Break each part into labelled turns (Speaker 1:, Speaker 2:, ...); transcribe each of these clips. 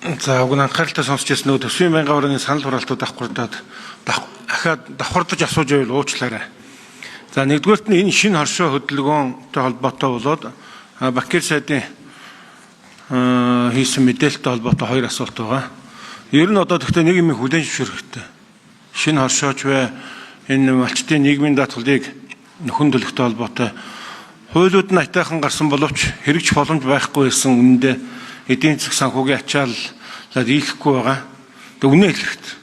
Speaker 1: За, уг нь анхааралтай сонсч ирсэн нөгөө төсвийн байнгын орны санал хураалтууд давхардаад ахаад давхардаж асууж байвал уучлаарай. За, нэгдүгээрт нь энэ шинэ хоршоо хөдөлгөөнтэй холбоотой болоод Бакир сайдын хийсэн мэдээлэлтэй холбоотой хоёр асуулт байгаа. Ер нь одоо тэгтээ нэг юм хүлээн зөвшөөрөх хэрэгтэй. Шинэ хоршооч бай, энэ малчдын нийгмийн даатгалыг нөхөн төлөхтэй холбоотой хуулиуд нь аятайхан гарсан боловч хэрэгжих боломж байхгүй байсан үнэндээ эдийн засаг санхүүгийн ачааллаад ийлэхгүй байгаа. Тэгээ үнэ хэлэх хэрэгтэй.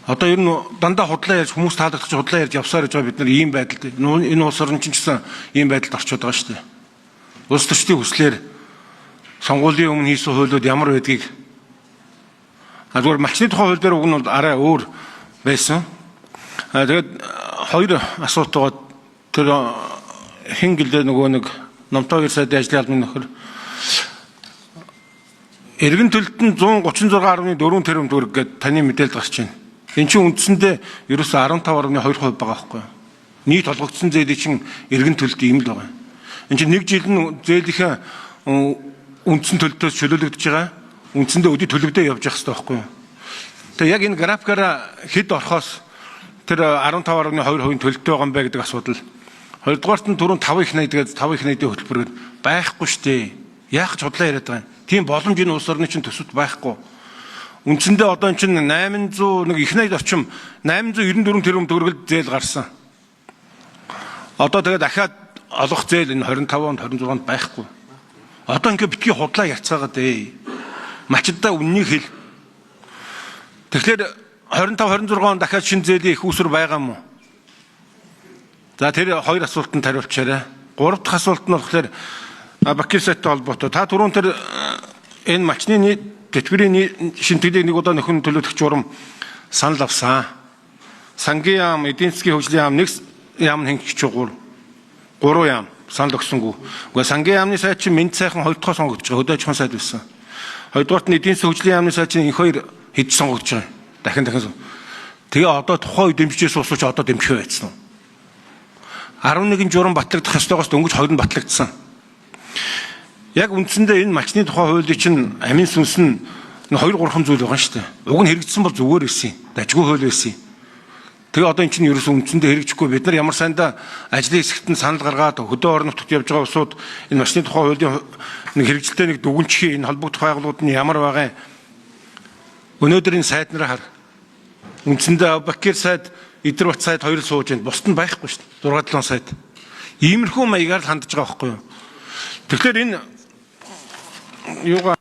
Speaker 1: Одоо ер нь дандаа худлаа ярьж хүмүүс таалагдах гэж худлаа ярьж явсаар гэж байгаа бид нар ийм байдалд энэ улс орн чинь ч гэсэн ийм байдалд орчод байгаа шүү дээ. Улс төрчдийн хүслээр сонгуулийн өмнө хийсэн хуулиуд ямар байдгийг зүгээр малчны тухай хууль дээр уг нь бол арай өөр байсан. Тэгээд хоёр асуулт байгаа. Тэр хэн гэлээ нөгөө нэг Номтой хоёр сайдын ажлын албаны нөхөр эргэн төлөлт нь 136.4 тэрбум төгрөг гээд таны мэдээлэл гарч байна. Энд чинь үндсэндээ ерөөсөө 15.2% байгаа байхгүй юу? Нийт олгогдсон зээлийн чинь эргэн төлөлт ийм л байгаа. Энд чинь нэг жил нь зээлийнхээ үндсэн төлөлтөөс чөлөөлөгдөж байгаа. Үндсэндээ өдий төлөгдөө явж явах хэрэгтэй байхгүй юу? Тэгээ яг энэ графикаараа хэд орохоос тэр 15.2% төлөлттэй байгаа юм бэ гэдэг асуудал. Хоёрдугаарт нь түрүүн 5 их 80 тэгээд 5 их 80-ийн хөтөлбөр гээд байхгүй шүү дээ. Яах ч худлаа яриад байгаа юм. Тийм боломж энэ улс орны чинь төсөвт байхгүй. Үндсэндээ одоо энэ чинь 800 нэг их 80 орчим 894 тэрбум төгрөгөлд зээл гарсан. Одоо тэгээд дахиад олох зээл энэ 25 онд 26 онд байхгүй. Одоо ингээ битгий худлаа ярьцгаагаад ээ. Мачдаа үннийг хэл. Тэгэхээр 25 26 онд дахиад шинэ зээлийн их үүсвэр байгаа юм уу? За, тэр хоёр асуултанд хариулчаарай. Гурав дахь асуулт нь болохоор Бакир сайтай холбоотой. Та түрүүн тэр энэ малчны тэтгэврийн шинтгэлийг нэг удаа нөхөн төлөөлөх журам санал авсан. Сангийн яам, эдийн засгийн хөгжлийн яам, нэг яам нь хөнгөж гур. Гурван яам санал өгсөнгүү. Үгүй, сангийн яамны сайд чинь мэд сайхан хоёр дахь сонгогдож байгаа. Хөдөө аж ахуйн сайд байсан. Хоёрдугаарт нь эдийн засгийн хөгжлийн яамны сайд чинь их хоёр хэд сонгогдож байгаа. Дахин дахин. Тэгээ одоо тухайн үе дэмжижээс усууч одоо дэмжих байцсан уу? 11 журам батлагдах ёстойгоос дөнгөж 2 нь батлагдсан. Яг үндсэндээ энэ малчны тухай хуулийг чинь амин сүнс нь 2 3 зүйл байгаа шүү дээ. Уг нь хэрэгжсэн бол зүгээр байсан. Дажгүй хууль байсан. Тэгээ одоо эн чинь ерөөсөө үндсэндээ хэрэгжихгүй. Бид нар ямар сайндаа ажлын хэсэгт нь санал гаргаад хөдөө орон нутагт явж байгаа улсууд энэ малчны тухай хуулийн нэг хэрэгжилтэй нэг дүгнчихий, энэ холбогдох байгууллагууд нь ямар байгаа юм. Өнөөдөр энэ сайд нараа хар. Үндсэндээ Бакир сайд, Идэр бат сайд хоёр л сууж байна. Бусд нь байхгүй шүү дээ. 6 7 сайд. Иймэрхүү маягаар л хандж байгаа байхгүй юу? Тэгэхээр энэ юугаа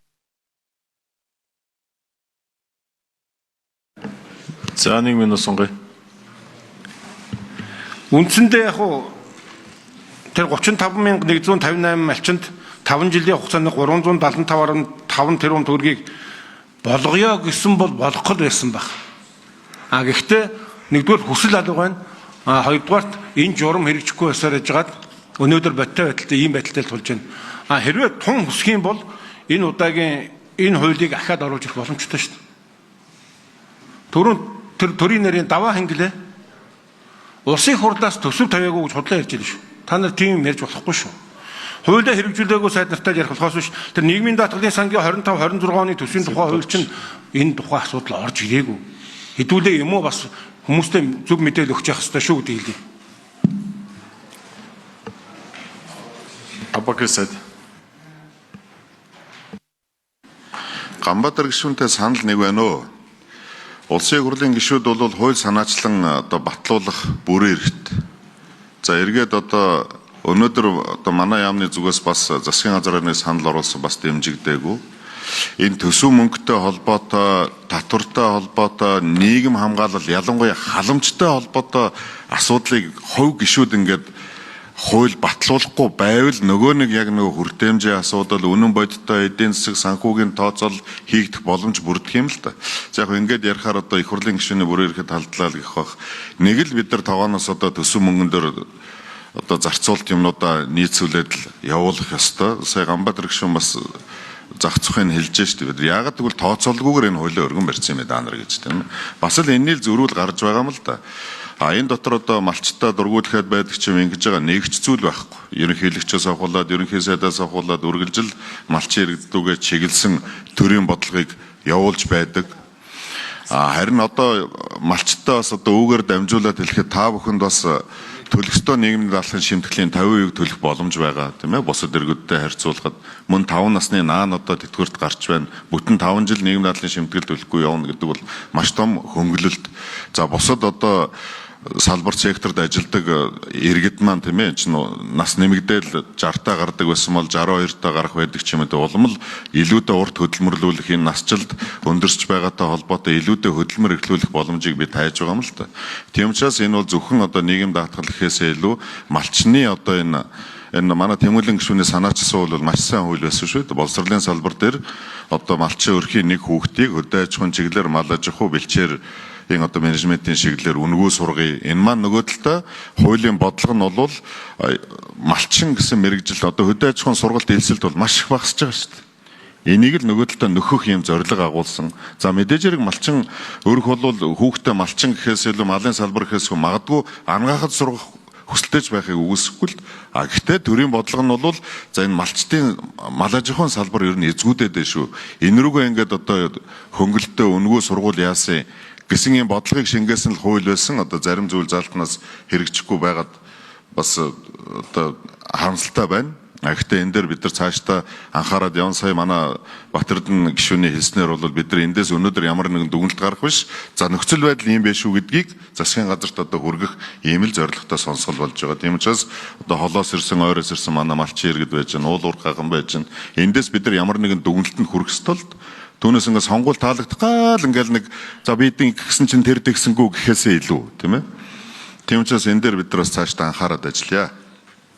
Speaker 2: За, 1 минут сунгая.
Speaker 1: Үндсэндээ яг уу тэр 35,158 малчинд 5 жилийн хугацаанд 375.5 тэрбум төгрөгийг болгоё гэсэн бол болгох л байсан баг. А гэхдээ нэгдүгээр хүсэл алга байна. А хоёрдугаарт энэ журам хэрэгжихгүй байсаар яжгаад өнөөдөр бодтой байдалтай ийм байдалтай тулж байна. А хэрвээ тун хүсэх юм бол энэ удаагийн энэ хуулийг ахаад оруулж ирэх боломжтой шүү дээ. Түрүүн тэр төрийн нэрийн даваа хингэлээ. Улсын хурлаас төсөв тавиагүй гэж худлаа ярьж байна шүү. Та нар тийм ярьж болохгүй шүү. Хуулиа хэрэгжүүлээгүй сайд нартай ярих болохоос биш. Тэр нийгмийн даатгалын сангийн 25 26 оны төсвийн тухай хууль чинь энэ тухай асуудал орж ирээгүй. Хэдүүлээ юм уу бас хүмүүстэй зөв мэдээлэл өгч явах хэрэгтэй шүү гэдэг хэлье.
Speaker 2: Абакир сайд.
Speaker 3: Ганбаатар гишүүнтэй санал нэг байна уу? Улсын хурлын гишүүд бол хууль санаачлан одоо батлуулах бүрэн эрхт. За, эргээд одоо өнөөдөр одоо манай яамны зүгээс бас засгийн газрын санал оруулсан, бас дэмжигдээгүй. Энэ төсөв мөнгөтэй холбоотой, татвартай холбоотой, нийгэм хамгаалал, ялангуяа халамжтай холбоотой асуудлыг хувь гишүүд ингээд хууль батлуулахгүй байвал нөгөө нэг яг нөгөө хүртээмжийн асуудал, үнэн бодиттой эдийн засаг санхүүгийн тооцоол хийгдэх боломж бүрдэх юм л та. За, яг ингээд ярихаар одоо их хурлын гишүүний бүрэн эрхэд халдлаа л гэх бах. Нэг л бид нар тогооноос одоо төсөв мөнгөн дээр одоо зарцуулалт юмнуудаа нийцүүлээд л явуулах ёстой. Сая Ганбаатар гишүүн бас зах зүйн хэлж штэ бид. Яагаад гэвэл тооцоолгүйгээр энэ хуулийг өргөн барьсан юм ээ даа нар гэж тийм ээ. Бас л энэний л зөрүүл гарч байгаа юм л да. А энэ дотор одоо малчтай дургуулахад байдаг ч юм ингэж байгаа нэгч зүйл байхгүй. Ерөнхийлөгчөөс авахуулаад, ерөнхий сайдаас авахуулаад үргэлжил малчин иргэдлүүгээ чиглэсэн төрийн бодлогыг явуулж байдаг. А харин одоо малчтай бас одоо үүгээр дамжуулаад хэлэхэд та бүхэнд бас төлөх ёстой нийгмийн даатгалын шимтгэлийн 50% төлөх боломж байгаа, тийм ээ. Бусад иргэдтэй харьцуулахад мөн 5 насны наан одоо тэтгэврт гарч байна. Бүтэн 5 жил нийгмийн даатгалын шимтгэл төлөхгүй явна гэдэг бол маш том хөнгөлөлт. За бусад одоо салбар секторд ажилдаг иргэд маань, тийм ээ, чинь нас нэмэгдээл 60-таа гардаг байсан бол 62-таа гарах байдаг ч юм уу, улам л илүүдээ урт хөдөлмөрлүүлэх, энэ насжилд өндөрч байгаатай холбоотой илүүдээ хөдөлмөр эхлүүлэх боломжийг би тайж байгаа юм л та. Тийм учраас энэ бол зөвхөн одоо нийгэм даатгал гэхээсээ илүү малчны одоо энэ манай Тэмүүлэн гишүүний санаачилсан хууль бол маш сайн хууль байсан шүү дээ. Боловсролын салбар дээр одоо малчин өрхийн нэг хүүхдийг хөдөө аж ахуйн чиглэлээр, мал аж ахуй, бэлчээр энэ одоо менежментийн чиглэлээр үнэгүй сургая. Энэ маань нөгөө талдаа хуулийн бодлого нь бол малчин гэсэн мэргэжил одоо хөдөө аж ахуйн сургалт элсэлт бол маш их багасж байгаа шүү дээ. Энийг л нөгөө талдаа нөхөх юм зорилго агуулсан. За мэдээж хэрэг малчин өрх бол хүүхдээ малчин гэхээс илүү, малын салбар гэхээс магадгүй ангаахад сургах хүсэлтэйч байхыг үгүйсэхгүй л. А гэхдээ төрийн бодлого нь бол за энэ малчдын мал аж ахуйн салбар ер нь эзгүүдэд дээ шүү. Энэ рүүгээ ингээд одоо хөнгөлөлтөө үнэгүй сургууль яасан гэсэн юм бодлогыг шингээсэн л хууль байсан. Одоо зарим зүйл залтнаас хэрэгжихгүй байгаад бас одоо харамсалтай байна. Гэхдээ энэ дээр бид нар цаашдаа анхаарад явна. Сая манай Батэрдэн гишүүний хэлснээр бол бид нар эндээс өнөөдөр ямар нэгэн дүгнэлт гаргах биш. За нөхцөл байдал ийм байх шүү гэдгийг засгийн газарт одоо хүргэх ийм л зорилготой сонсгол болж байгаа. Тийм учраас одоо холоос ирсэн, ойроос ирсэн манай малчин иргэд байж байна, уул уур гаган байж байна. Эндээс бид нар ямар нэгэн дүгнэлтэнд хүрэх ёстой л түүнээс ингээд сонгуул таалагдах гал ингээл нэг за бидэн гэсэн чинь тэр тэгсэнгүү гэхээсээ илүү, тийм ээ. Тийм учраас энэ дээр бид нар бас цаашдаа анхаарад ажиллая.